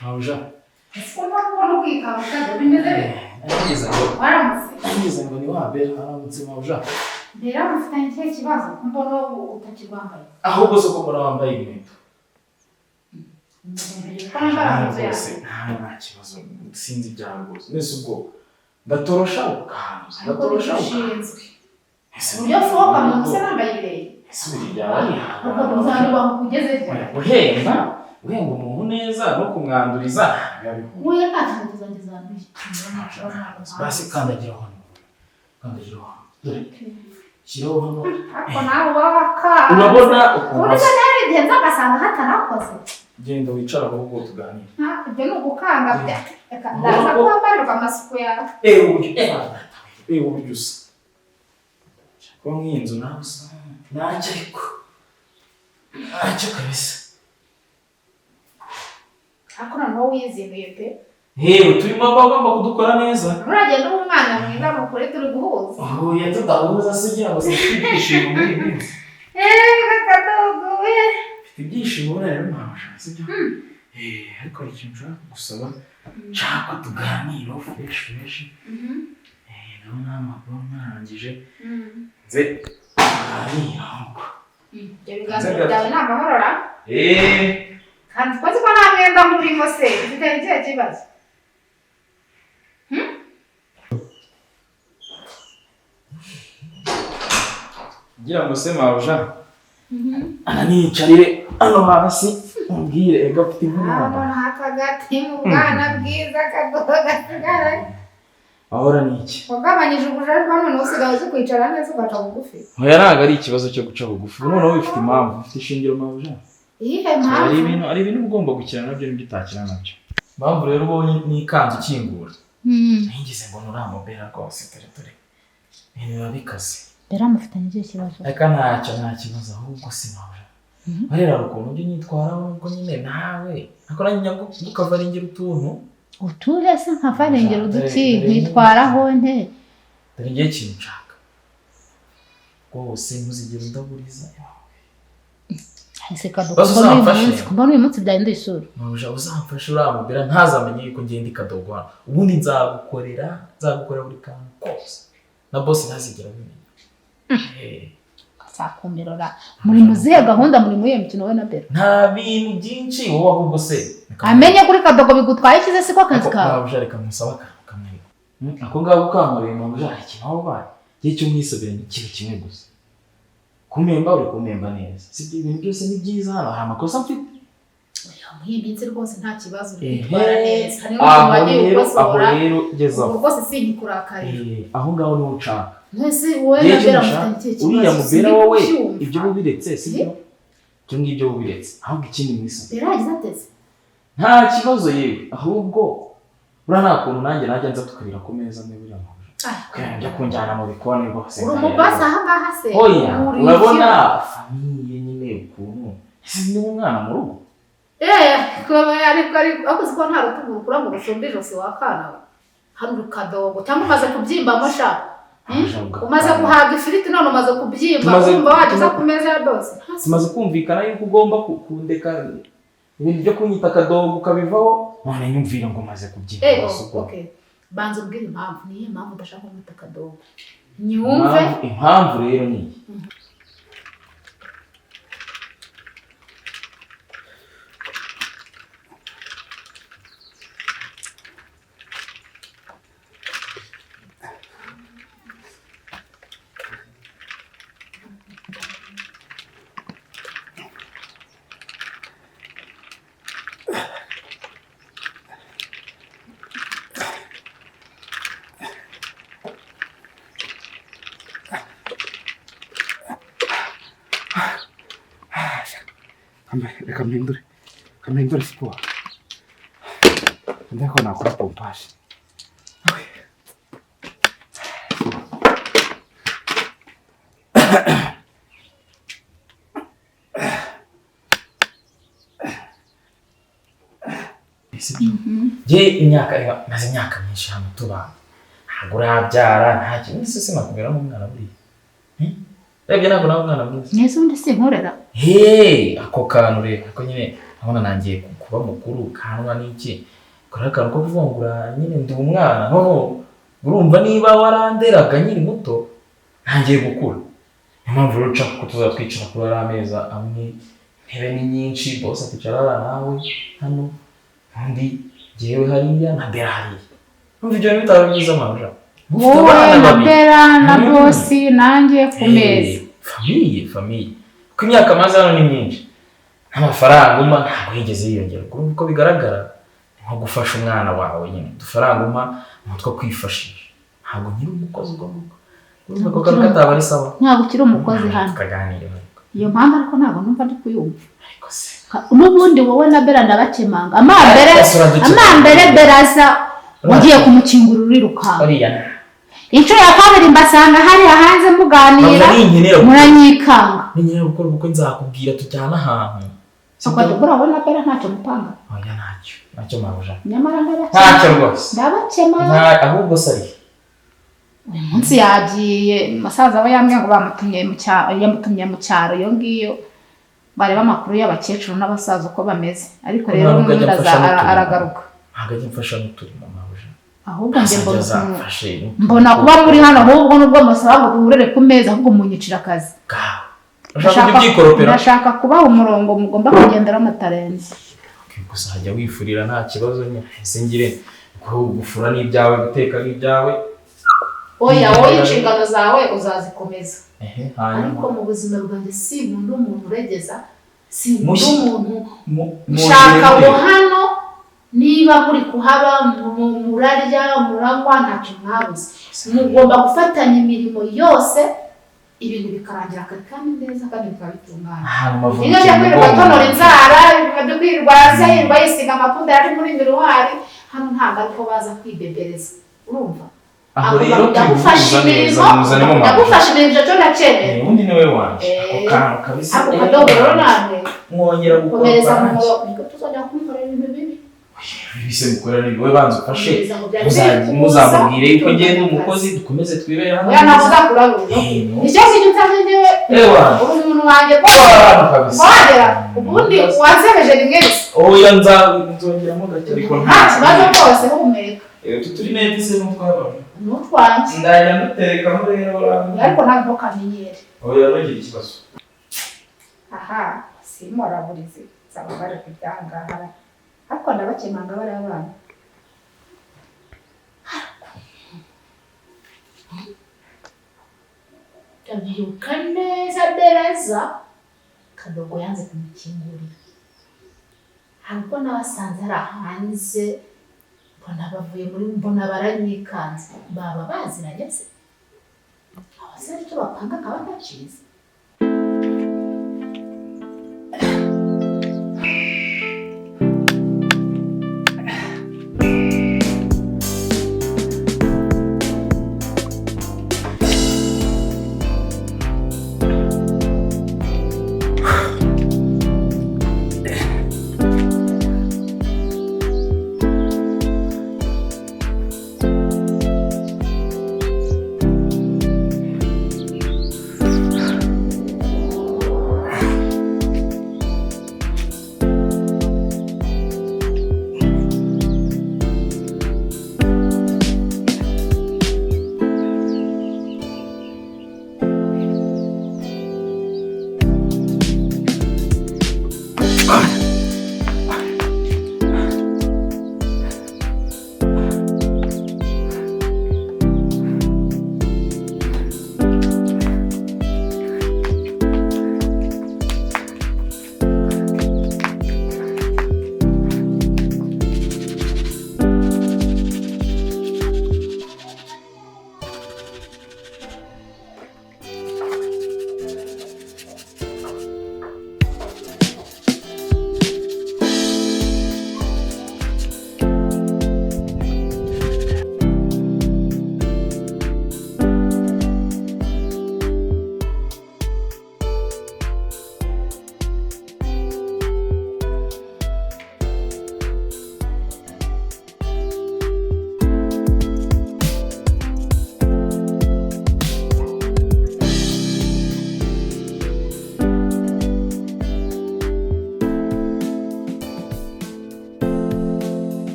Mawuja. Ese mbona ukikanga bimeze bite? Waramutse. Ngize ngo ni wa Bera aramutse mawuja. Bera mufitanye ikihe kibazo? Ko mbona utakirwambaye. Ahubwo se ko mbona wambaye inkweto. Ko nambara mu nzu yawe. Nta kibazo, sinzi ibyawe rwose. Nese ubwo ndatorosha ukanduza, ndatorosha ukanduza. Uburyo nsohoka mu nzu se nambaye ibirenge. Ese ubu byaba ari Ukazanubaha kugeze ryari? Guhemba, guhemba umuntu neza no kumwanduriza biba bihuye. Oya nta nkweto zanjye zanduye. Basi kandagira hano. Kandagira hano. Dore. Shyiraho hano. Ariko nawe uba wakanze. Urabona ukuntu Uretse nawe igihe nza ngasanga hatanakoze. Genda wicara ahubwo tuganire. Ibyo ni ugukanga bya. Reka ndaza kwambarirwa amasuku yawe. Uburyo usa. Kuba nk'iyi nzu nawe usa. Ntacyo ariko. Ntacyo kabisa. Ariko noneho wizinduye pe. Hewe turimo bagomba kudukora neza. Uragenda uba umwana mwiza ni ukuri turi guhuza. Oya tudahuza se ugira ngo sinfite ibyishimo muri iyi minsi. Kadogo we. Mfite ibyishimo buriya rero ntabasha sibyo? Ariko hari ikintu nshaka kugusaba. Nshaka ko tuganira fresh fresh. Ndabona amakuru narangije. Nze tuganire ahubwo. Ibyo biganiro byawe ni amahoro ra? Kandi twazi ko nta mwenda nkurimo se, ufite ikihe kibazo? Ngira ngo se mabuja araniyicarire hano hasi umbwire ega afite inkuru Hano ni akagati mu bwana bwiza kadogo gasigara. Ahora ni iki? Wagabanyije ubujajwa none usigaye uzi kwicara neza ugaca bugufi. Oya ntabwo ari ikibazo cyo guca bugufi, noneho bifite impamvu, bifite ishingiro mabuja. Iyihe mpamvu? Hari ibintu ugomba gukina nabyo n'ibyo utakina nabyo. Impamvu rero ubonye n'ikanzu ikingura. Nigeze mbona uriya mubera rwose dore dore. Ibintu biba bikaze. Bera mufitanye ikihe kibazo? Reka ntacyo nta kibazo ahubwo si mabuja. Barera hari ukuntu ujya unyitwaraho ubwo nyine nawe. Ariko nanjye ukavaringira utuntu. Utuhe se nkavarengera uduki nitwaraho nte? Dore ngiye ikintu nshaka. Rwose ntuzigere undaburiza. Ese Kadogo mbona uyu munsi byahinduye isura. Mabuja uzamfashe uriya mubera ntazamenye yuko ngenda i Kadogo hano. Ubundi nzagukorera buri kantu kose. Na boss ntazigera abimenya. Nzakumirora. Muri muzihe gahunda muri muri iyo mikino we na Bera? Nta bintu byinshi wowe ahubwo se. Amenye kuri Kadogo bigutwaye ikize siko akazi kawe. Mabuja reka nkusaba akantu kamwe. Ako ngako kankoreye mabuja hari ikintu waba ubaye. Igihe cyo mwisabira ni ikintu kimwe gusa. Kumemba uri kumemba neza. Sibyo ibintu byose ni byiza hano hari amakosa mfite. Muri iyi minsi rwose nta kibazo uri kwitwara neza. Hari n'umuntu wagiye ukosora. Aho rero gezaho. Ubwo rwose sinkikurakarira. Aho ngaho niho nshaka. Nese wowe na Bera mufitanye ikihe kibazo? Uriya mubera wowe ibyo bubiretse sibyo? Ibyo ngibyo bubiretse. Ahubwo ikindi mwisabira. Bera yagize ateze? Nta kibazo yewe. Ahubwo buriya nta kuntu nanjye najya nza tukarira ku meza amwe buriya mabuja. Njya kunjyana mu bikoni rwose. Uri umubasi aha ngaha se? Oya, urabona famiye nyine ukuntu. Ese ni umwana mu rugo? Ariko uzi ko nta rutugu rukura ngo rusumbe ijosi wa kana we. Hano uri Kadogo cyangwa umaze kubyimbamo sha. Umaze guhaga ifiriti none umaze kubyimba urumva wageza ku meza ya bose. Tumaze kumvikana yuko ugomba kundeka ibintu byo kunyita Kadogo ukabivaho none nyumvira ngo umaze kubyimba. Okay. Banza umbwire impamvu, niyihe mpamvu udashaka kumwita Kadogo? Nyumve. Impamvu rero ni iyi. Reka mpindure siporo. Ndeko nakora pompaje. Nge imyaka maze imyaka myinshi hano tubana. Ntabwo urabyara nta kintu ese sinakubera n'umwana buriya. Rebye ntabwo nawe umwana mwiza. Nese ubundi sinkorera. Ako kantu rero ako nyine abona nangiye kuba mukuru kanwa n'iki kora akantu ko kuvuga ngo nyine ndi umwana none urumva niba waranderaga nkiri muto ntangiye gukura niyo mpamvu rero nshaka ko tuzatwicara kuri ariya meza amwe intebe ni nyinshi bose akicara hariya nawe hano undi jyewe hariya na Bera hariya numva ibyo bintu bitaba byiza mabuja wowe na Bera na bosi nanjye ku meza famille kuko imyaka maze hano ni myinshi n'amafaranga umpa ntabwo yigeze yiyongera uko bigaragara nko gufasha umwana wawe nyine udufaranga umpa ni utwo kwifashisha ntabwo nkiri umukozi ubwo ngubwo urumva ko kano kataba ari sawa ntabwo ukiri umukozi hano tukaganira iyo mpamvu ariko ntabwo numva ndi kuyumva ariko se n'ubundi wowe na Bera ndabakemanga amambere Beraza ugiye kumukingura urirukanka inshuro ya kabiri mbasanga hariya hanze muganira muranyikanga ninkenera gukora ubukwe nzakubwira tujyana ahantu urabona Bera ntacyo mupanga oya ntacyo mabuja nyamara ntacyo rwose ndabakemanga ahubwo se ari uyu munsi yagiye musaza we yambwiye ngo bamutumye mu cyaro yamutumye mu cyaro iyo ngiyo bareba amakuru y'abakecuru n'abasaza uko bameze ariko rero n'ubundi aragaruka ntabwo ajya mfasha n'uturimo mabuja ahubwo njye mbona kuba muri hano ahubwo nubwo musaba ngo duhurire ku meza ahubwo munyicira akazi ndashaka kubaha umurongo mugomba kugenderaho mutarenze kuzajya wifurira nta kibazo ese ngire gufura n'ibyawe guteka n'ibyawe oya wowe inshingano zawe uzazikomeza ariko mu buzima bwanjye sinkunda umuntu uregeza sinkunda umuntu ushaka ngo hano niba muri kuhaba murarya muranywa ntacyo mwabuze mugomba gufatanya imirimo yose ibintu bikarangira kare kandi neza kandi bikaba bitunganye iyo byo kwirirwa tonora inzara byo kwirirwa yirirwa yisiga amapuda ari muri miruwari hano ntabwo ariko baza kwibebereza urumva aho rero turi neza muzanemo mabuja ndagufasha imirimo cyo ndakenera ubundi ni we wanje ako kantu kabisa ako kadogo rero namwe mwongera gukora komereza mu murongo tuzongera kumukorera ibintu bibi bise mukorera ni wowe banza ufashe muzamubwire yuko ngenda umukozi dukomeze twibere hano oya ntabwo uzakurabura nicyo kintu utazi njyewe uri umuntu wanjye rwose wagera ubundi wansebeje rimwe gusa oya nzongeramo gake ariko nta kibazo rwose humeka utu turi neza se n'utwabana n'utwanjye ndajya nduterekamo rero ariko ntabwo kamenyere oya ntugire ikibazo aha simoraburizi nzaba bari kubyangaha ariko ndabakemanga bari abana ndabyibuka neza Beraza Kadogo yanze kumukingurira hari ubwo nabasanze ari hanze mbona bavuye muri mbona baranyikanze baba baziranye se abasore icyo bapanga akaba ntakizi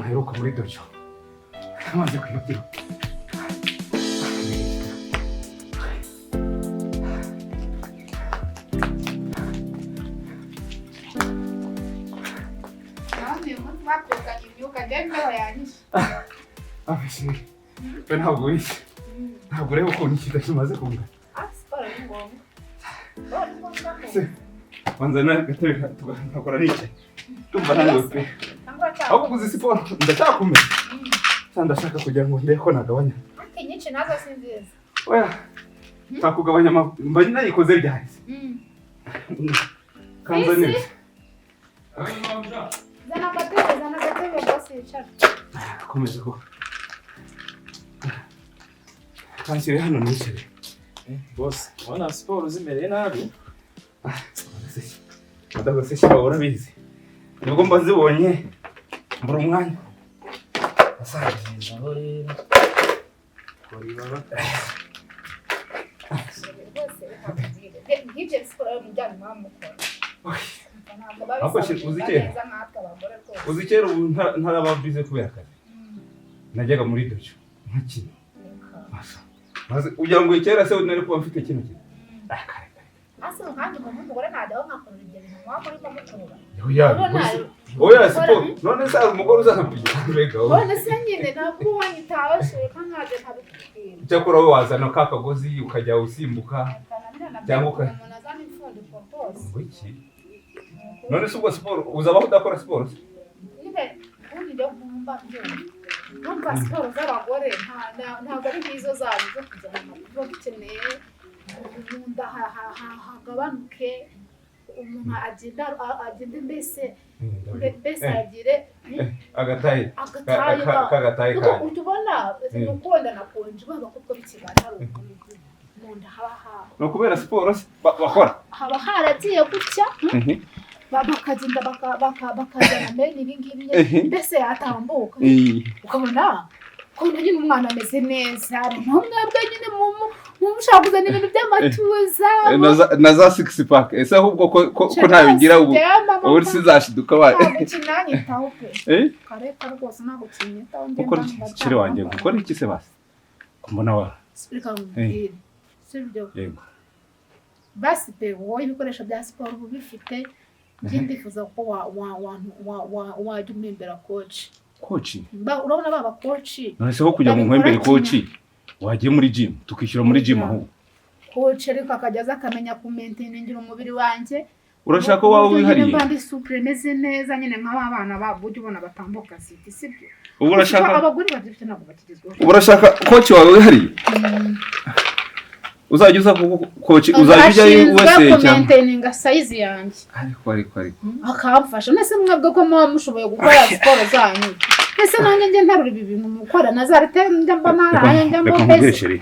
ntaheruka muri dojo. Namaze kwibagirwa. We ntabwo wize. Ntabwo ureba ukuntu ikida kimaze kungana. Banza n'agatebe nkakora nicaye. Ndumva naniwe pe. Ahubwo uzi siporo ndacyakomeza. Ndashaka kugira ngo ndebe ko nagabanya. Nyinshi nazo si nziza. Oya. Ntakugabanya mba nayikoze ryahise. Kanza neza. Zana agatebe bose yicara. Komeza ko. Kanshyire hano nicare. Boss, ubona siporo zimereye nabi? Adagose shira urabizi. Nibwo mba zibonye mbura umwanya. Asangiza rero. Kori baba. Nk'ibyo siporo yo mujyana mwamukora. Ariko uzi kera ubu ntaraba bize kubera akazi. Najyaga muri dojo nkakina. Maze ugira ngo kera se nari kuba mfite kino kintu. Kare kare. Ase nkanjye ngo umugore najyaho nkakora ibyo bintu mwamurimo mukurura. Oya siporo none se umugore uzakampigira mbega wowe. None se nyine ntabwo wanyitaho shirika nkajya ntabikubwira. Cyakora wowe wazana ka kagozi ukajya usimbuka cyangwa umuntu azana impfundiko rwose. Ngo iki? None se ubwo siporo uzabaho udakora siporo se? Nyine ubundi njya kumva numva siporo z'abagore ntabwo ari nk'izo zanyu zo kujya mu tuba dukeneye mu nda hagabanuke umuntu agenda mbese agire agataye kagataye kanyu utubona ukunda nakonje abakobwa b'ikigana hari ukuntu mu nda haba ni ukubera siporo bakora haba haragiye gutya bakagenda bakazana mbene ibi ngibi mbese yatambuka ukabona ukuntu nyine umwana ameze neza ntumwebwe nyine mushaka kuzana ibintu by'amatuza na za six pack ese ahubwo ko ntabigira ubu ubu sizashiduka wa ntabwo kinanyitaho pe kareka rwose ntabwo kinyitaho gukora iki wanjye gukora iki se basi kumbona wa reka nkubwire sibyo yego basi pe wowe ibikoresho bya siporo ubu bifite njye ndifuza ko wajya umwembera koci koci urabona baba koci none se ho kugira ngo nkwembere koci wagiye muri gym tukishyura muri gym ahubwo koci ariko akajya aza akamenya kumainteningira umubiri wanjye urashaka ko waba wihariye mba ndi supure meze neza nyine nk'aba bana babo ujya ubona batambuka siti sibyo ubu urashaka abagore babyibushye ntabwo bakigezweho ubu urashaka koci wawe wihariye uzajya uza koci uzajya ujyayo wese cyangwa kumainteninga size yanjye ariko akamfasha nese mwebwe ko muba mushoboye gukora siporo zanyu ese nanjye njye ntarura ibi bintu mukora nazarete njya mba naraye njya mba mbese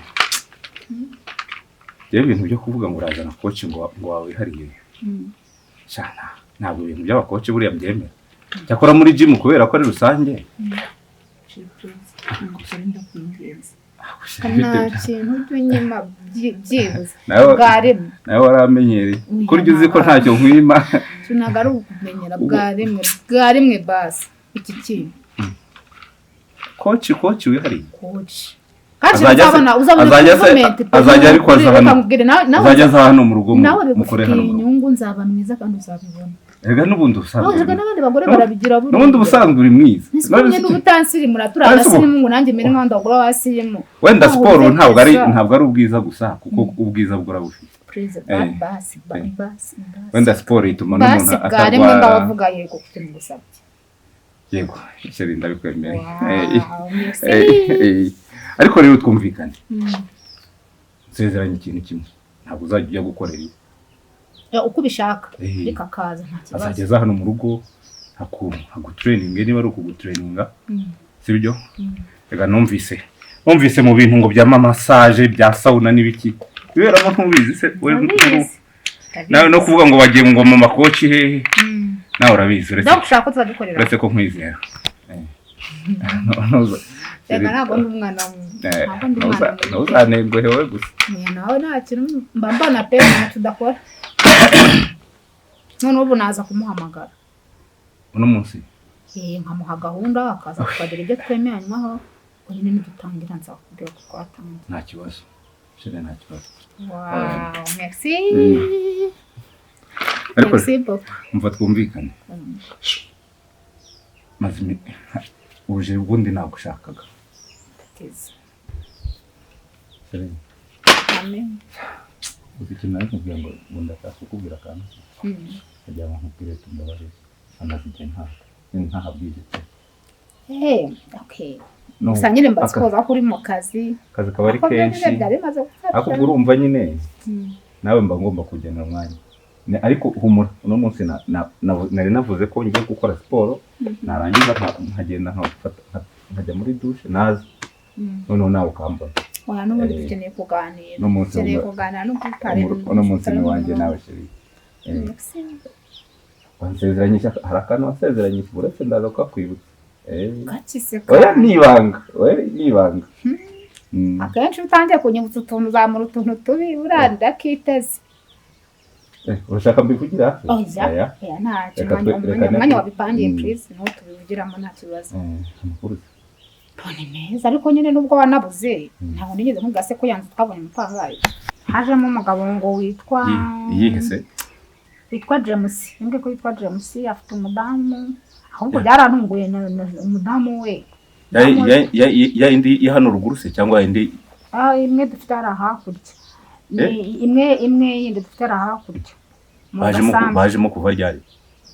rero ibintu byo kuvuga ngo urazana koci ngo wawe wihariye cyane ntabwo ibintu by'abakoci buriya byemera cyakora muri gym kubera ko ari rusange nta kintu by'inyuma byibuze bwa rimwe nawe waramenyereye kurya uzi ko ntacyo nkwima ntabwo ari ukumenyera bwa rimwe basi iki kintu koci wihariye koci kandi uzabona azajya ariko azajya aza hano mu rugo mukore hano inyungu nzaba mwiza kandi uzabibona Erega n'ubundi ubusanzwe n'abandi bagore barabigira buri n'ubundi ubusanzwe uri mwiza nyine n'ubutansirimu turi abasirimu ngo nanjye mere nk'abandi bagore b'abasirimu wenda siporo ntabwo ari ubwiza gusa kuko ubwiza bwo urabufite wenda siporo ituma n'umuntu atarwara bavuga yego kuko ngusabye yego ishyari ndabikwemereye ariko rero twumvikane nsezeranye ikintu kimwe ntabwo uzajya ujya gukorera iwe uko ubishaka reka akaza nta kibazo azajya aza hano mu rugo agutureyininge niba ari ukugutureyininga sibyo reka numvise mu bintu ngo bya massage bya sauna n'ibiki biberamo ntubizi se nawe no kuvuga ngo bagiye ngo mu makoci hehe nawe urabizi uretse ko nkwizera reka ntabwo ndi umwana ntuzanenguhe wowe gusa nawe nta kintu mba mbona pe ntacyo udakora none ubu naza kumuhamagara uno munsi Nkamuha gahunda akaza tukagira ibyo twemeranywaho, nyine nidutangira nzakubwira ko twatangiye. Nta kibazo. Chérie, nta kibazo. Wow, merci. Ariko Merci beaucoup. umva twumvikane. Maze uje ubundi nagushakaga. Teza. Chérie, Amen. uzi ikintu nari nkubwira ngo ndashaka kukubwira akantu. Kugira ngo nkubwire tumbabarire. Amaze igihe ntahabwije pe. Okay. Gusa nyine mba ko uri mu kazi. Akazi kaba ari kenshi. Ariko ubwo urumva nyine nawe mba ngomba kugenera umwanya. Ariko humura uno munsi nari navuze ko ngiye gukora siporo, narangiza nkagenda nkajya muri douche naza. Noneho nawe ukambona. Oya, n'ubundi dukeneye kuganira. Dukeneye kuganira no gutara. Uno munsi ni wanjye nawe chérie. Wansezeranyije hari akantu wansezeranyije uretse ndaza kukakwibutsa. Oya nibanga, oya nibanga. Akenshi utangiye kunyibutsa utuntu uzamura utuntu tubi buriya ndakiteze. Urashaka mbivugira? Oya, ntacyo, umwanya wabipangiye please, niwo tubivugiramo nta kibazo. Ni meza ariko nyine nubwo wanabuze ntabwo nigeze nkubwira se ko yanze twabonye umupangayi. Hajemo umugabo ngo witwa iyihe se? Witwa James, nibwo ko yitwa James, afite umudamu. Ahubwo byarantunguye umudamu we. Ya indi ya hano ruguru se cyangwa indi? Imwe dufite hariya hakurya. Imwe yindi dufite hariya hakurya. Bajemo kuva ryari?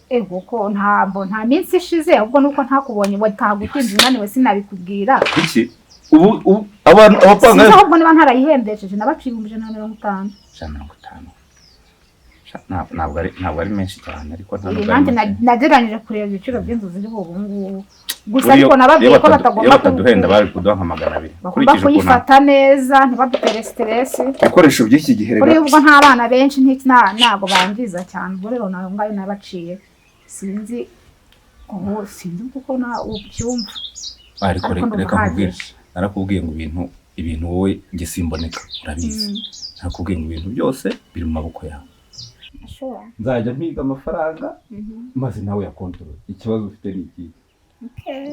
Ego ko ntabwo nta minsi ishize, ahubwo nuko ntakubonye watagutinze unaniwe sinabikubwira. Iki? Ubu abantu abapanga ahubwo niba ntarayihendesheje nabaciye 150. 150. Ntabwo ari menshi cyane ariko ntabwo ari. Nageranyije kureba ibiciro by'inzu ziriho ubu ngubu. Gusa ariko nababwiye ko batagomba bataduhenda, bari kuduha nka 200. Bagomba kuyifata neza ntibadutere stress. Ibikoresho by'iki gihe rero. Kuri ubwo nta bana benshi ntabwo bangiza cyane. Ubwo rero nayo ngayo nabaciye. Sinzi ubu sinzi kuko na ubyumva. Ariko reka nkubwire. Narakubwiye ngo ibintu wowe nge simboneka urabizi. Narakubwiye ngo ibintu byose biri mu maboko yawe. Nzajya mpiga amafaranga maze nawe yakontorora. Ikibazo ufite ni iki?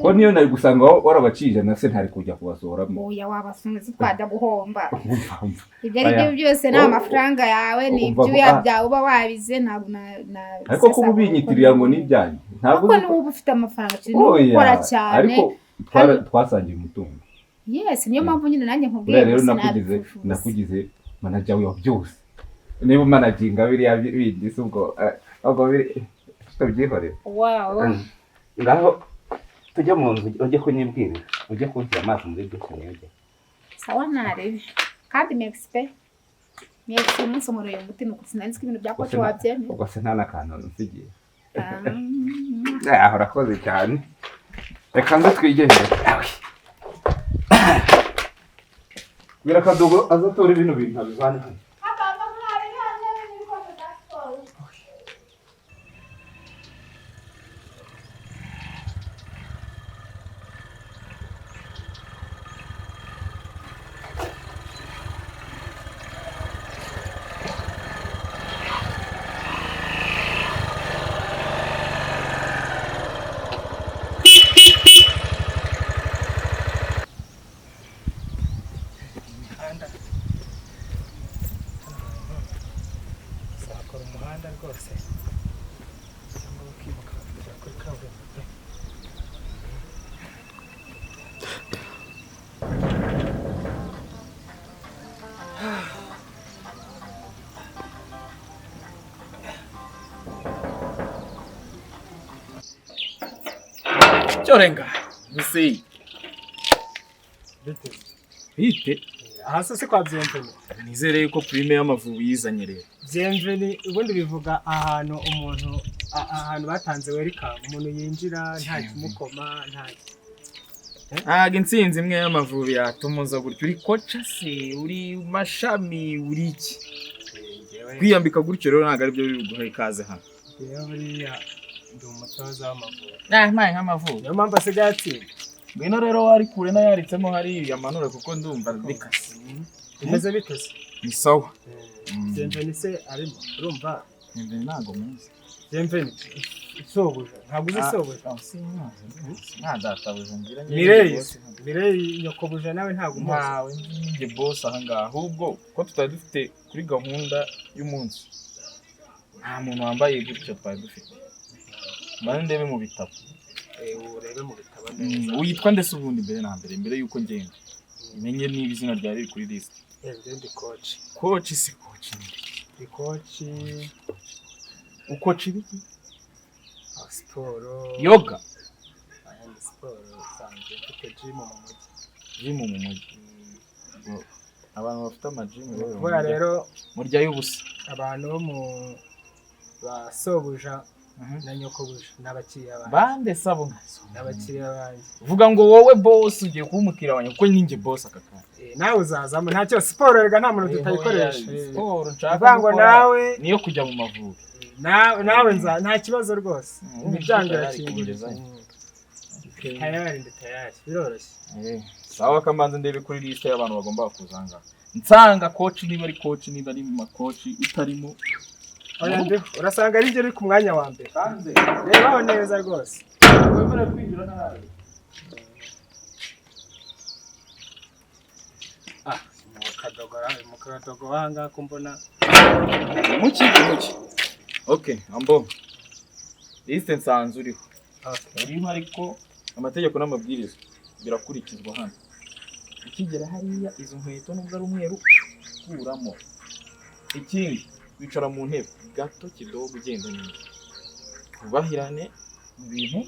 Ko niyo nari gusanga warabacije na se ntari kujya kubasohoramo. Oya wabasunze twajya guhomba. Ibyo ari byo byose ni amafaranga yawe, ni ibyuya byawe uba wabize ntabwo na ariko kuba ubinyitirira ngo ni ibyanjye. Ntabwo n'ubu ufite amafaranga kiri no gukora cyane. Ariko twasangiye umutungo. Yes, niyo mpamvu nyine nanjye nkubwiye rero nakugize manager wa byose. Niba managinga biriya bindi se ubwo biri tubyihorera. Wow. Ngaho tujye mu nzu ujye kunyibwira, ujye kunshyira amazi muri douche niyo. Sawa narebe. Kandi merci pe. Merci umunsi nkoreye umutima kuko sinari nzi ko ibintu bya coach wabyemeye. Ubwo se nta n'akantu nsigiye. Aho urakoze cyane. Reka nze twigendere. Bwira Kadogo azatora ibintu bintu abivane hano. Cyorenga museyi bite aha se kwa Bienvenu. Nizere yuko prime y'Amavubi yizanye rero. Bienvenu ubundi bivuga ahantu umuntu ahantu batanze welcome, umuntu yinjira nta kimukoma nta. Ntago intsinzi imwe y'Amavubi yatumuza gutyo. Uri koca se, uri mashami, uri iki? Kwiyambika gutyo rero ntago ari byo biguha ikaze hano. Yewe buriya ndi umutoza w'Amavubi. Nta nk'Amavubi. Niyo mpamvu asigaye atsinda. Ngwino rero wari kure n'ayaritsemo hariya manure kuko ndumva bikase. Bimeze bite se? Ni sawa. Bienvenu se arimo, urumva? Bienvenu ntago muzi. Bienvenu. Sobuja, ntabwo uzi sobuja? Nta databuja ngira. Mireyi, Mireyi nyokobuja nawe ntabwo umuzi? Ntawe njye boss aha ngaha, ahubwo ko tutari dufite kuri gahunda y'umunsi nta muntu wambaye gutyo twari dufite. Mbanze ndebe mu bitabo. Urebe mu bitabo neza. Witwa ndetse ubundi mbere na mbere, mbere yuko ngenda menye niba izina ryawe riri kuri list. Njye ndi coach. Coach si coach ni Ndi coach. Ukoca ibiki? Siporo. Yoga. Aya ni siporo isanzwe, mfite gym mu mujyi. Gym mu mujyi. Abantu bafite amagym rero. Kubera rero murya y'ubusa. Abantu bo mu ba sobuja na nyokobuja n'abakiriya banjye. Bande sabo? N'abakiriya banjye. Vuga ngo wowe boss ugiye kuba umukiriya wanjye kuko ninjye boss aka kanya. Nawe uzazamo ntacyo, siporo rega nta muntu tutayikoresha. Siporo nshaka ngo nawe niyo kujya mu Mavubi. Nawe nza nta kibazo rwose. Imiryango irakinguriye. Tayari ndi tayari, biroroshye. Sawa, kamanze ndebe kuri liste y'abantu bagomba kuza aha ngaha. Nsanga coach niba ari coach, niba ari mu makoci utarimo. Oya ndiho, urasanga ari njye uri ku mwanya wa mbere. Rebaho neza rwose. Wemerewe kwinjira nabi. Mu kadogo aha ngaha ko mbona. Muki muki. Okay, ambo. Liste nsanze uriho. Uriho ariko amategeko n'amabwiriza birakurikizwa hano. Ukigera hariya izo nkweto nubwo ari umweru kuramo. Ikindi wicara mu ntebe gato kidogo ugenda neza. Ubahirane mu bintu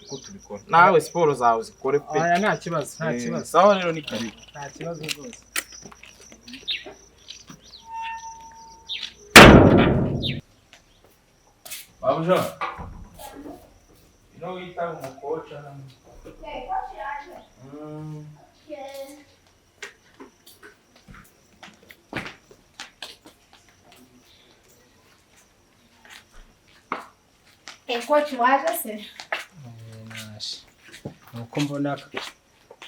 uko tubikora. Nawe siporo zawe zikore pe. Oya nta kibazo, nta kibazo. Sawa rero ni karibu. Nta kibazo rwose. Babuja. Ino wita umukocha hano. Coach yaje. Coach waje se? Naje. Nuko mbona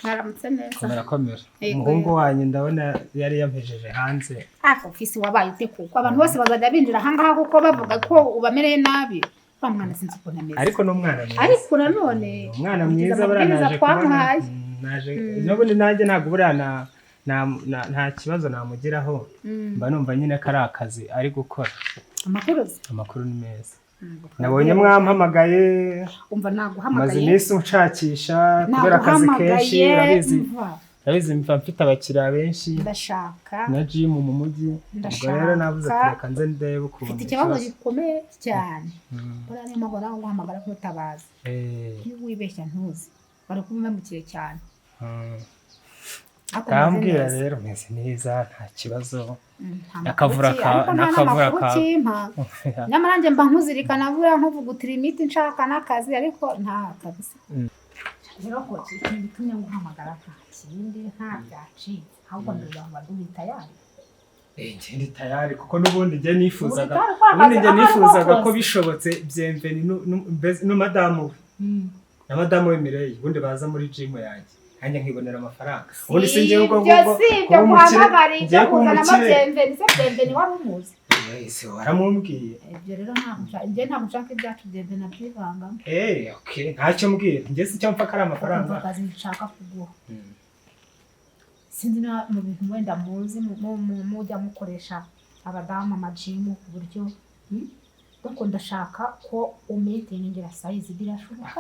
mwaramutse neza. Komera komera. Umuhungu wanyu ndabona yari yampejeje hanze. Ofisi wabaye ute kuko abantu bose bazajya binjira aha ngaha kuko bavuga ko ubamereye nabi. Wa mwana sinzi ukuntu ameze. Ariko n'umwana mwiza. Ariko nanone umwana mwiza baranaje kubona. Naje n'ubundi nanjye ntabwo buriya nta kibazo namugiraho. Mba numva nyine ko ari akazi ari gukora. Amakuru ni meza. Nabonye mwampamagaye. Umva naguhamagaye. Maze iminsi unshakisha kubera akazi kenshi, urabizi. Urabizi mva mfite abakiriya benshi. Ndashaka. Na gym mu mujyi. Ubwo rero navuze ati reka nze ndebe ukuntu. Mfite ikibazo gikomeye cyane. Buriya niyo mpamvu nawe nguhamagara nkutabaza. Iyo wibeshya ntuzi. Bari kumpemukiye cyane. Kambwira rero meze neza nta kibazo. Nakavura ka nakavura ka. Nyamara nje mba nkuzirikana buriya nkuvugutira imiti nshaka n'akazi ariko nta kabisa. Rero ko ikintu gitumye nguhamagara nta kindi nta byacitse ahubwo ndumva ngo ndi tayari. Njye ndi tayari kuko n'ubundi njye nifuzaga ubundi njye nifuzaga ko bishobotse Bienvenue no madamu we. Na madamu we Mireille ubundi baza muri gym yanjye. Nanjye nkibonera amafaranga. Ubundi si njye ubwo ngubwo kuba umukire ngiye kuba umukire. Bienvenue wari umuzi. Ese waramumbwiye. Ibyo rero ntabwo nshaka ibyacu Bienvenue nabyivangamo. Okay, ntacyo mbwira. Njye si cyo mpfa ko ari amafaranga. Akazi nshaka kuguha. Sinzi na mu bintu wenda muzi mujya mukoresha abadamu amajimu ku buryo donc ndashaka ko umainteningira size birashoboka.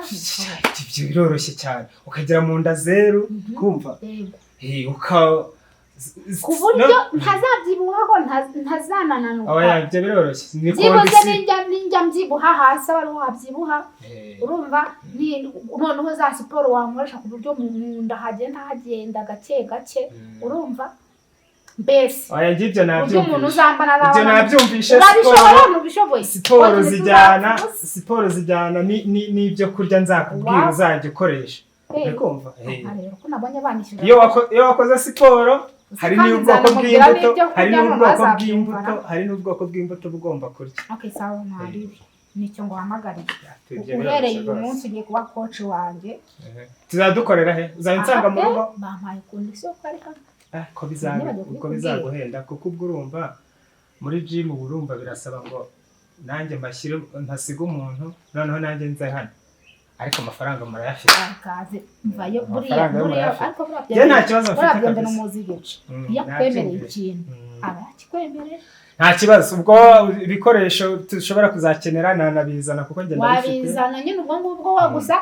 Ibyo biroroshye cyane ukagera mu nda zeru kumva ku buryo ntazabyibuhaho ntazanananuka. Oya ibyo biroroshye ni kondisi ninjya mbyibuha hasi abari wabyibuha urumva noneho za siporo wankoresha ku buryo mu nda hagenda hagenda gake gake urumva mbese. Oya ngibyo nabyumvishe. Ibyo nabyumvishe. Siporo zijyana n'ibyo kurya nzakubwira uzajya ukoresha. Urikumva? Iyo wakoze siporo hari n'ubwoko bw'imbuto, hari n'ubwoko bw'imbuto bugomba kurya. Okay, sawa mwaribi. Nicyo nguhamagariye. Uhereye uyu munsi ugiye kuba coach wanjye. Tuzadukorera he? Uzansanga mu rugo? Bampaye condition ko ari hano. Ko bizaguhenda kuko ubwo urumva muri gym urumva birasaba ngo Nanjye mbashyire ntasiga umuntu, noneho nanjye nze hano. Ariko amafaranga murayafite. Akaze mvayo buriya ariko buriya nta kibazo mfite kabisa. N'umuzi gice. Iyo akwemereye ikintu aba yakikwemereye. Nta kibazo, ubwo ibikoresho dushobora kuzakenera nanabizana kuko njye ndabifite. Wabizana nyine ubwo ngubwo gusa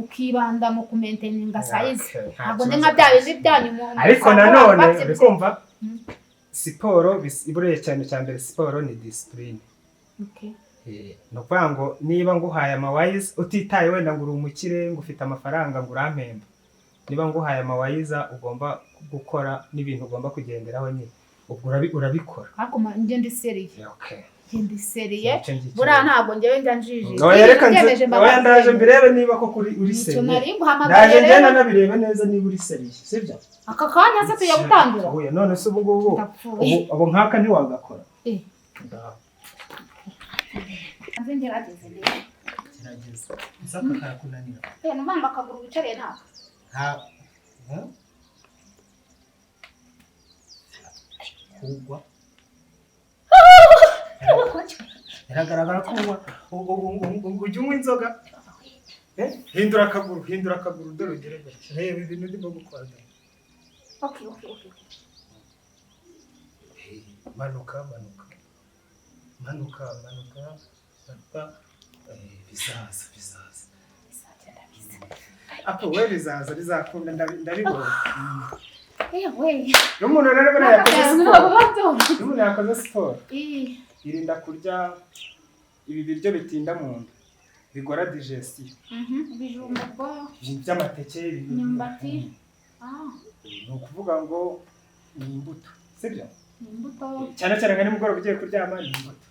ukibanda mu kumaintaininga size. Ntabwo ndi nka bya bindi byanyu mu. Ariko nanone urikumva siporo buriya cyane cya mbere siporo ni discipline. Okay. Ni ukuvuga ngo niba nguhaye amawayiza utitaye wenda ngo uri umukire ngo ufite amafaranga ngo urampemba, niba nguhaye amawayiza ugomba gukora n'ibintu ugomba kugenderaho nyine, ubwo urabikora. Ariko njye ndi seriye. Njye ndi seriye buriya ntabwo njyewe njya njijije. Oya ndaje mbirebe niba koko uri seriye. Ndaje njye nanabirebe neza niba uri seriye, sibyo? Aka kanya se tugiye gutangira. Oya none se ubu ngubu ubu nkaka ntiwagakora. Nze ngerageze rero. Gerageza. Isaka karakunanira. Numva akaguru wicariye ntabwo. Kugwa. Biragaragara ko ujya unywa inzoga. Hindura akaguru dore ugere gutya. Reba ibintu ndimo gukora. Okay. Manuka. Bizaza. Apo we bizaza bizakunda ndabibona. Ewe. N'umuntu rero buriya yakoze siporo. N'umuntu yakoze siporo. Irinda kurya ibi biryo bitinda mu nda. Bigora digestion. Ibijumba bwo. By'amateke, imyumbati. Ni ukuvuga ngo ni imbuto, sibyo? Ni imbuto. Cyane cyane nka nimugoroba ugiye kuryama ni imbuto.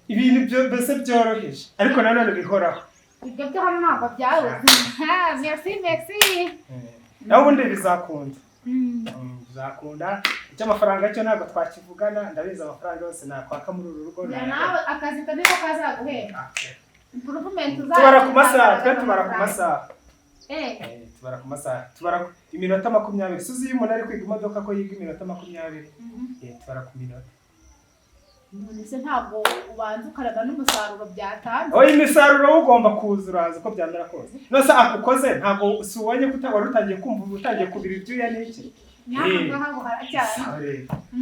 Ibintu byo mbese byoroheje ariko nanone bihoraho. Ibyo byo hano ntabwo byabuze. Merci. Naho ubundi bizakunda. Bizakunda. Icyo amafaranga cyo ntabwo twakivugana, ndabizi amafaranga yose nakwaka muri uru rugo. Nawe akazi kaniko kazaguhemba. Improvement uzagira. Tubara ku masaha, twe tubara ku masaha. Tubara ku masaha. Tubara iminota 20. Suzi iyo umuntu ari kwiga imodoka ko yiga iminota 20. Tubara ku minota. None se ntabwo ubanza ukareba n'umusaruro byatanze? Oya imisaruro ugomba kuza uraza uko byamera kose. None se akukoze ntabwo si ubonye ko wari utangiye kumva utangiye kubira ibyuya n'iki?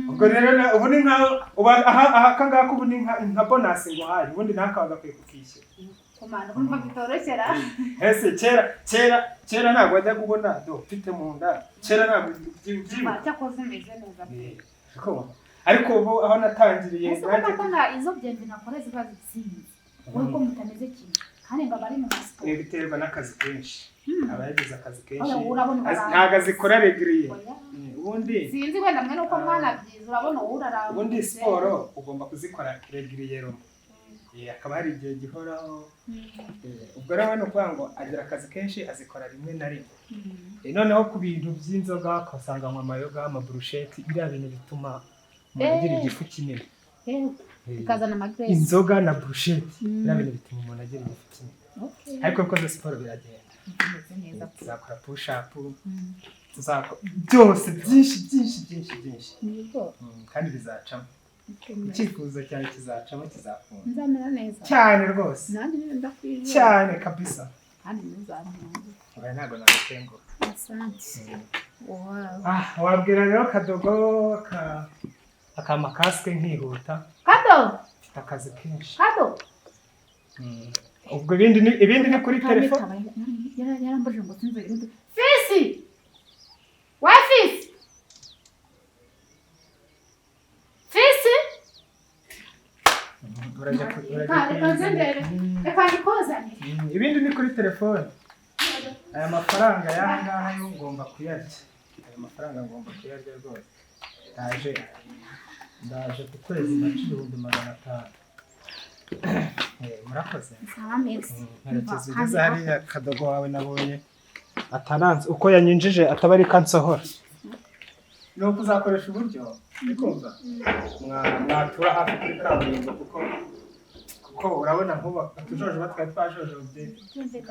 Ubwo rero ubu ni nka aka ngaka ubu ni nka bonus nguhaye, ubundi ntaka wagakwiye kukishyura. Komanda urumva bitoroshera. Ese kera ntabwo wajyaga ubona do mfite mu nda, kera ntabwo byibuka. Cyakoze umeze neza pe. Ariko ubu aho natangiriye nanjye mbona izo byembe nakora ziba zitsinze. Wowe ko mutameze kimwe kandi ngo abari mu siporo. Biterwa n'akazi kenshi. Aba yagize akazi kenshi. Ntago azikora regiriye. Ubundi sinzi wenda mwe nuko mwana byiza urabona uraramba. Ubundi siporo ugomba kuzikora regiriye ro. Akaba hari igihe gihoraho. Ubwo rero ni ukuvuga ngo agira akazi kenshi azikora rimwe na rimwe. Noneho ku bintu by'inzoga ukasanga anywa amayoga, amaburusheti, biriya bintu bituma umuntu agira igifu kinini. Bikazana amagrese. Inzoga na burusheti biriya bintu bituma umuntu agira igifu kinini. Ariko ukoze siporo biragenda. Tuzakora push up, tuzakora byose byinshi. Kandi bizacamo. Icyifuzo cyawe kizacamo kizakunda. Nzamera neza. Cyane rwose. Nanjye ndakwizeye. Cyane kabisa. Kandi nzamera. Oya ntabwo nagutenguha. Asante. Wow. Wabwira rero Kadogo akama kasike nkihuta. Kado. Mfite akazi kenshi. Kado. Ubwo ibindi ni kuri telefone. Yarambajije ngo sinzi. Fisi. Wa Fisi. Fisi. Ibindi ni kuri telefone. Aya mafaranga y'aha ngaha yo ngomba kuyarya. Aya mafaranga ngomba kuyarya rwose. Ndaje ku kwezi mbaca 500,000. Murakoze. Mperekeza ugeze hariya Kadogo wawe nabonye ataranze uko yanyinjije ataba ari kansohora. Ni ukuzakoresha uburyo bikumva mwatura hafi kuri kaburimbo kuko urabona nkuba tujojoba twari twajojobye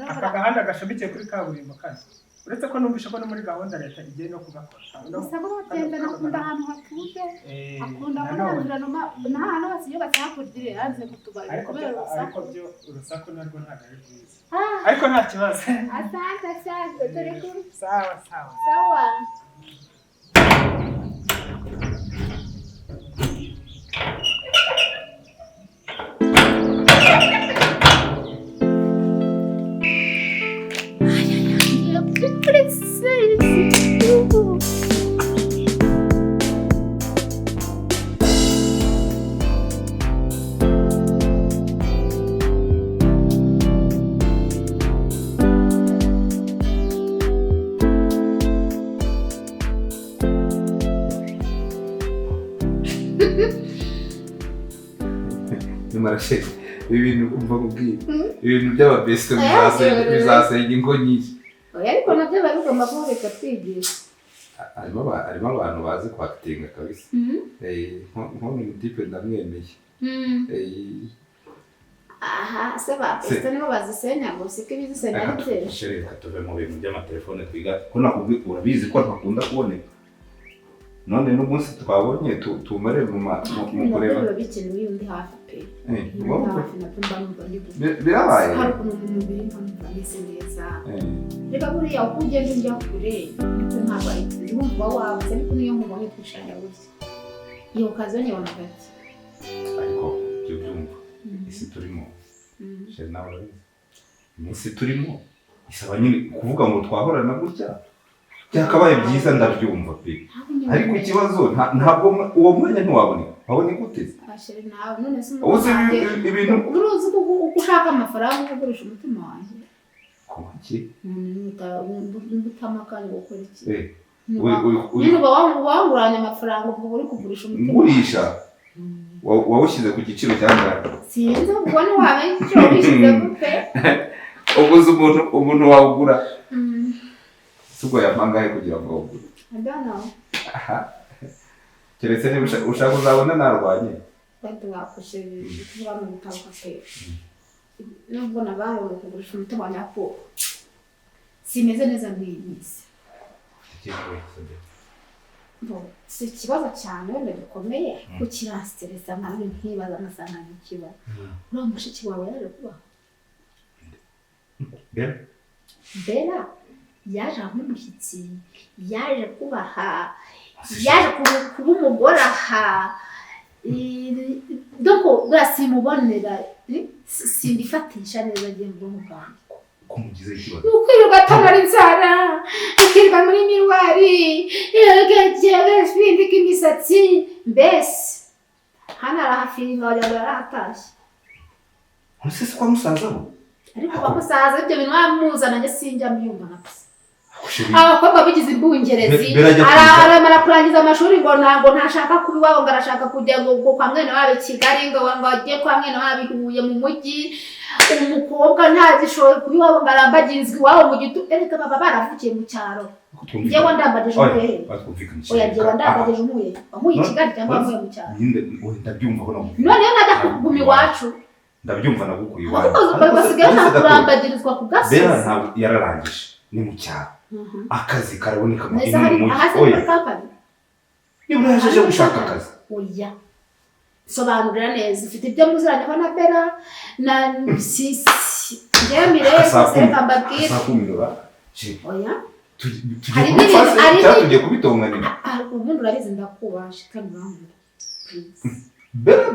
aka gahanda gashamikiye kuri kaburimbo kane. Uretse ko numvishe ko no muri gahunda leta igiye no kugakora. Gusa buriya tembera akunda ahantu hatuje, akunda muri environment n'ahantu hose yubatse hakurya hanze mu tubari kubera urusaku. Ariko byo urusaku narwo ntabwo ari rwiza. Ariko nta kibazo. Asante asante, turi kumwe. Sawa sawa. Sawa. Marashe ibintu umva kubwira ibintu by'ababeste bizasenya ingo nyinshi. Oya ariko nabyo bari bigomba kuba bikatwigisha. Harimo abantu bazi kwakitinga kabisa. Nko mutipe ndamwemeye. Aha se ba beste nibo bazisenya ngo siko ibizisenya ari byinshi. Reka tuve mu bintu by'amatelefone twiga ko nakubwiye urabizi ko ntakunda kuboneka. None n'umunsi twabonye tumare mu kureba biba bikenewe iyo ndi hafi pe. Birabaye hari ukuntu mu mubiri mba numva meze neza. Reka buriya uko ugenda ujya kure niko ntabwo ari wumva wabuze ariko niyo nkubonye twishanya gutya iyo kazi nyibona gake. Ariko ibyo byumva isi turimo sheri nawe urabizi isi turimo isaba nyine kuvuga ngo twahorana gutya byakabaye byiza ndabyumva pe. Ariko ikibazo ntabwo uwo mwanya ntiwaboneka waboneka gute? Ibintu uruzi ko ushaka amafaranga ugurisha umutima wanjye. Kuki? Utamakanye gukora iki? Nyine uba wanguranye amafaranga ubwo uri kugurisha umutima. Ngurisha wawushyize ku giciro cyangahe? Sinzi ubwo ntiwamenya igiciro wishyize gute. Uguze umuntu wawugura. Sugo yapangahe kugira ngo awugure? I don't know. Keretse niba ushaka uzabona narwanye. Wenda wakoze kuvuga mu butaka pe. Nubwo nabaye kugurisha umutima wanjye ariko simeze neza muri iyi minsi. Si ikibazo cyane wenda gikomeye kuko kiransteresa nkawe nkibaza ngasanga ni ikibazo. Uriya mushiki wawe yaje kubaho? Bera? Bera yaje nk'umushyitsi, yaje kubaha, yaje kuba umugore aha. Donc buriya simubonera, simbifatisha neza agiye mu bwonko bwanjye. Kumugize ikibazo. Ukwirirwa atonora inzara, akirirwa muri miruwari, agapfindika imisatsi, mbese hano arahafiringa wagira ngo yarahatashye. Ese si kwa musaza we? Ariko kwa musaza ibyo bintu wamuzana njye sinjya mbyumva na gusa. Abakobwa bigize imbungerezi aramara kurangiza amashuri ngo ntabwo ntashaka kuba iwabo ngo arashaka kujya ngo kwa mwene wabo i Kigali ngo ajye kwa mwene wabo i Huye mu mujyi. Umukobwa ntagishoboye kuba iwabo ngo arambagirizwe iwabo mu gitu. Erega baba baravukiye mu cyaro. Njyewe ndambagije umuye. Oya njyewe ndambagije umuye. Wankuye i Kigali cyangwa wankuye mu cyaro? Ndabyumva ko nagukuye. Noneho najya kuguma iwacu. Ndabyumva nagukuye iwacu. Ariko basigaye bashaka kurambagirizwa ku gasozi. Bera ntabwo yararangije ni mu cyaro. Akazi karaboneka mu mujyi. Oya. Niba yaje gushaka akazi. Oya. Sobanurira neza ufite ibyo muziranyeho na Bera na sisi. Njye reka mbabwire. Oya. Hari tugiye kubitonganira. Ubundi urabizi ndakubasha kandi urankunda.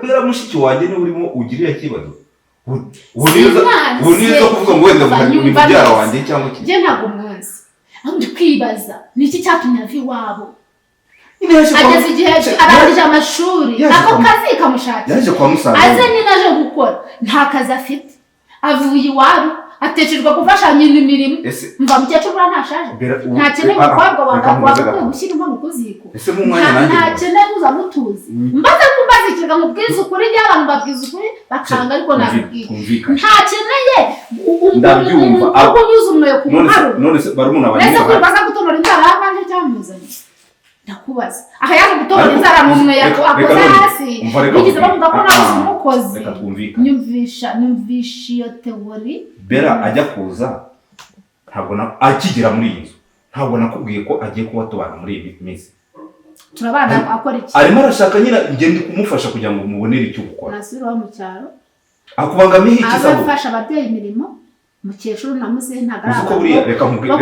Bera mushiki wanjye ni urimo ugirira ikibazo. Ubu nizo kuvuga ngo wenda ni mubyara wanjye cyangwa iki. Njye ntabwo mwanzi. Aho ndi kwibaza ni iki cyatumye ava iwabo? Ageze igihe arangije amashuri ako kazi kamushakira. Yaje kwa musaza. Aze nyine aje gukora nta kazi afite. Avuye iwabo atecejwe gufasha nyina imirimo. Mva mukecuru buriya ntashaje. Ntakeneye umukobwa wagakwiye gushyira inkono ku ziko. Ntakeneye uza mutuzi. Mbaze kumbaza ikirega mubwize ukuri njye abantu babwiza ukuri bakanga ariko nabibwiye. Ntakeneye umukobwa unyuze umweyo ku muharo. None se barumuna banjye. Nese kuri baza gutonora inzara yabanje cyamuzanye. Ndakubaza. Aha yaje gutonora inzara mu mweyo akoze hasi. Bigeze bavuga ko nawe umukozi. Nyumvisha iyo theory. Bera ajya kuza ntabwo akigera muri iyi nzu Ntabwo nakubwiye ko agiye kuba tubana muri iyi minsi. Turabana akora iki? Arimo arashaka nyine ngende kumufasha kugira ngo mubonere icyo gukora. Nasubiraho mu cyaro. Akubangamiye iki sabo? Azafasha ababyeyi imirimo. Mukecuru na muzehe ntago ari Uzi ko buriya reka nkubwire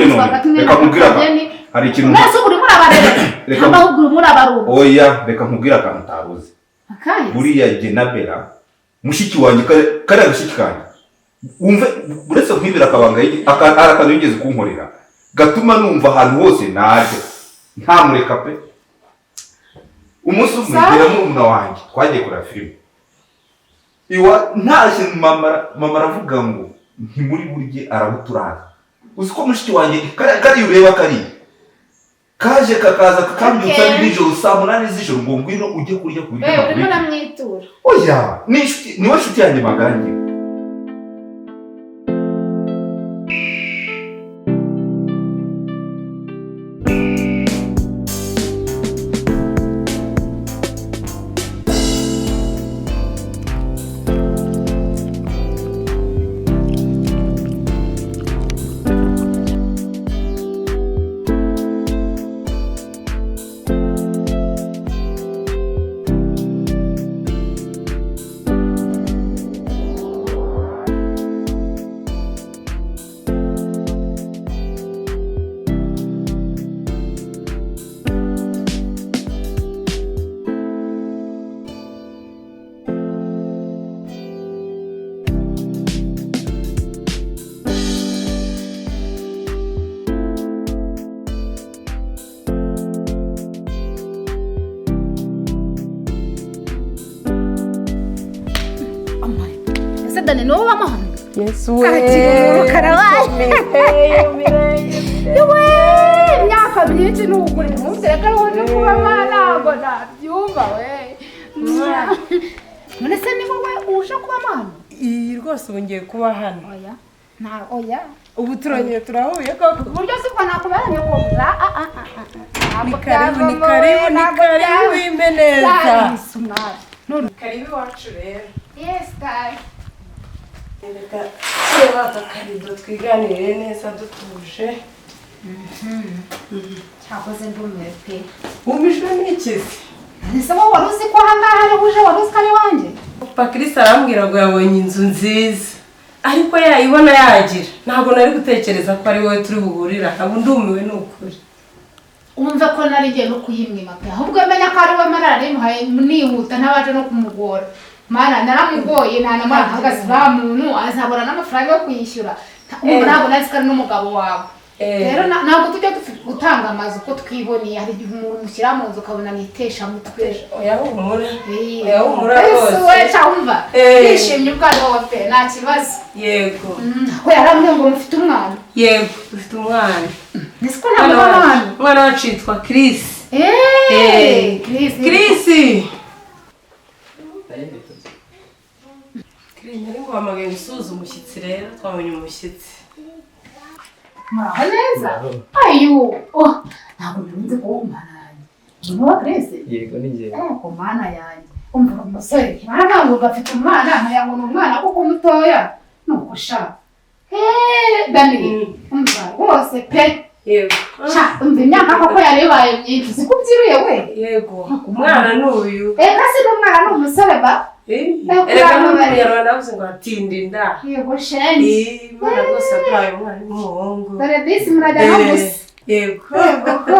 none. Reka nkubwire hari ikintu. Mwese uri muri abarere. Reka uri muri abarumva. Oya, reka nkubwire akantu utaruzi. Buriya jye na Bella mushiki wanjye kariya gashiki kanjye. Umve uretse nkwibira akabanga akantu yigeze kunkorera gatuma numva ahantu hose naje ntamureka pe. Umunsi umwe ngera murumuna wanjye twagiye kureba filime iwa ntashye mama aravuga ngo ntimuri burye arabuturaza. Uzi ko mushiki wanjye kariya ureba kariya kaje kakaza kakambyutsa nijoro saa 8 z'ijoro ngo ngwino ujye kurya ku biryo. Urimo namwitura. Oya, ni inshuti yanjye magange. Dani no wamuhanga. Yesu we. Yewe imyaka myinshi n'ukuri ntumvire ko ari kuba mwana ngo nabyumva we. None se ni wowe uje kuba mwana? Iyi rwose ubu ngiye kuba hano. Oya. Nta oya. Ubu turongeye turahuye koko. Uburyo si bwo nakuberanye ko Ni karibu ni karibu ni karibu imeneza. Karibu iwacu rero. Yes, guys. Reka tureba akarido twiganirire neza dutuje. Cyakoze ndumiwe pe. Wumijwe n'iki se? Ese wowe wari uzi ko aha ngaha ari uje wari uzi ko ari iwanjye? Patrice arambwira ngo yabonye inzu nziza ariko yayibona yagira ntabwo nari gutekereza ko ari wowe turi buhurira ntabwo ndumiwe ni ukuri. Umva ko nari ngiye no kuyimwima pe ahubwo menya ko ari we narimuhaye nihuta ntabaje no kumugora. Mana naramugoye nta namara ahagaze ba muntu azabona n'amafaranga yo kuyishyura. Ubu ntabwo nazi ko ari n'umugabo wawe. Rero ntabwo tujya gutanga amazu uko twiboneye hari igihe umuntu mushyira mu nzu ukabona nitesha mutwe. Oya humura. Oya humura rwose. Ese we cyumva nishimye ubwo ari wowe pe nta kibazo. Yego. Ko yarambwiye ngo mufite umwana. Yego dufite umwana. Nzi ko nta mwana. Umwana wacu yitwa Chris. Chris. Chris. Nari nguhamagaye gusuhuza umushyitsi rero twabonye umushyitsi. Muraho neza? Ayo, oh, ntabwo nzi ko umwana yanjye. Ni wowe Chris? Yego ni njye. Ko mana yanjye. Umva umusore, ntabwo ngo afite umwana, nkagira ngo ni umwana kuko mutoya. Nuko sha. Dani, umva rwose pe. Yego. Sha, umva imyaka koko yari ibaye myinshi. Uzi ko ubyiruye we? Yego. Umwana ni uyu. Kasi ni umwana ni umusore ba? Erega n'umunyarwanda avuze ngo atinda inda. Yego shenge. Imana rwose aduhaye umwana w'umuhungu. Dore disi murajya no gusa. Yego. Yego ko.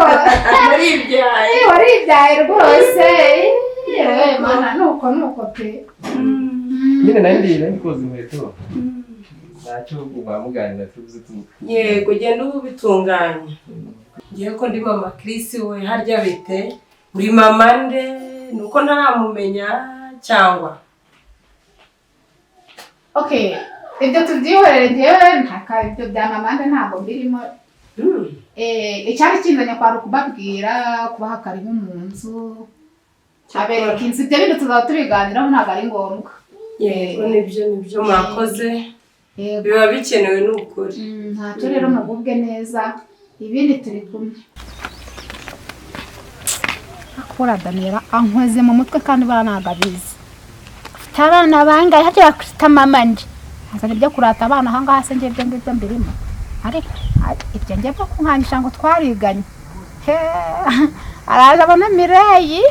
Waribyaye. Waribyaye rwose. Yewe mana nuko nuko pe. Nyine nari ndi koza inkweto. Ntacyo wamuganira tuvuze tu. Yego genda ubu bitunganye. Ngiye ko ndi mama Chris we harya bite? Uri mama nde? Nuko ntaramumenya cyangwa. Okay, ibyo tubyihorere njyewe ntaka ibyo bya mama nde ntabwo birimo. Icyari kinzanye kwari ukubabwira kubaha karibu mu nzu. Abereka inzu ibyo bintu tuzaba tubiganiraho ntabwo ari ngombwa. Yego nibyo nibyo mwakoze. Biba bikenewe n'ukuri. Ntacyo rero mugubwe neza ibindi turi kumwe. Akora Daniela ankoze mu mutwe kandi baranagabizi. Afite abana bangahe hajya bakwita mama nde. Azana ibyo kurata abana aha ngaha se ngiye ibyo ngibyo mbirimo. Ariko ibyo njye byo kunkangisha ngo twariganye. He, araza abona Mireyi.